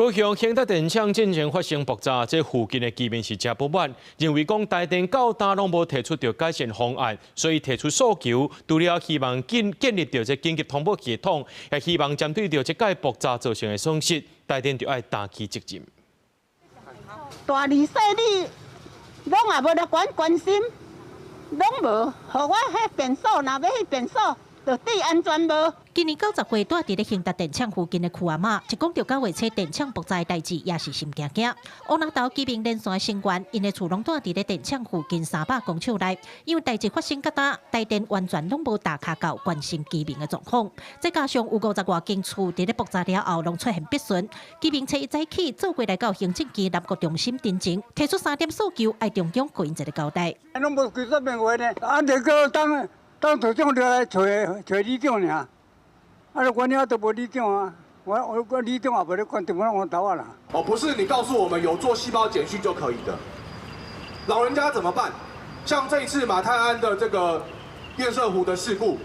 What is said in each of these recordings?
高雄興達電廠進前發生爆炸，這附近的居民是誠不滿，認為講台電到今攏無提出著改善方案，所以提出訴求，除了希望建建立著這緊急通報系統，也希望針對著這擺爆炸造成的損失，台電就愛擔起責任。大里細里攏也無來管關心，攏無，予我彼便所，若欲彼便所，就對安全無。今年90歲蹛佇咧興達電廠附近的區阿嬤，一講著九月初電廠爆炸的代誌，也是心驚驚。烏林頭居民連線成員，𪜶的厝攏蹛佇咧電廠附近300公尺內，因為代誌發生到今，台電完全攏無踏跤到關心居民的狀況。再加上有50外間厝佇咧爆炸了後，攏出現破損，居民初一早起做伙來到行政機南國中心陳情，提出三點訴求，愛中央予𪜶一個交代。攏無規說明話呢，啊，就叫當當處長就來揣揣里長爾。啊！阮遐都無里長啊，我我我里長也無咧管，就阮我頭啊啦。哦，不是你告訴我們有做細胞簡訊就可以的，老人家怎麼辦？像這一次馬太鞍的這個堰塞湖的事故，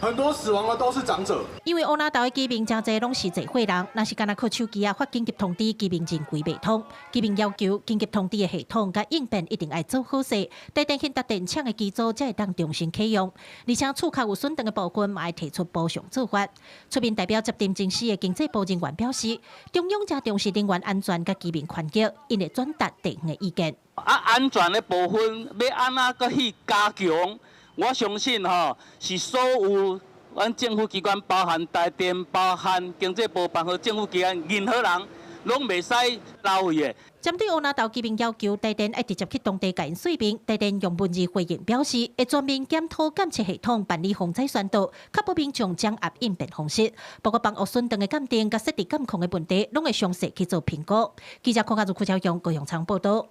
很多死亡的都是長者。因為烏林頭的居民誠濟攏是濟歲人，若是干焦靠手機仔發緊急通知，居民認為袂通。居民要求緊急通知的系統佮應變一定愛做好勢，台電興達電廠的機組才會當重新啟用。而且厝較有損斷的部分，嘛愛提出補償做法。出面代表接陳情司的經濟部人員表示，中央誠重視能源安全佮居民權益，𪜶會轉達地方的意見。啊，安全的部分欲按怎閣去加強？我相信吼，是所有阮政府機關，包含台電、包含經濟部、包括政府機關，任何人攏袂使浪費的。針對烏林頭居民要求台電愛直接去當地共𪜶說明，台電用文字回應表示，會全面檢討監測系統，辦理風災宣導，確保民眾掌握應變方式。包括房屋損斷的鑑定佮設置監控的問題，攏會詳細去做評估。記者柯家如、柯超雄高雄場報道。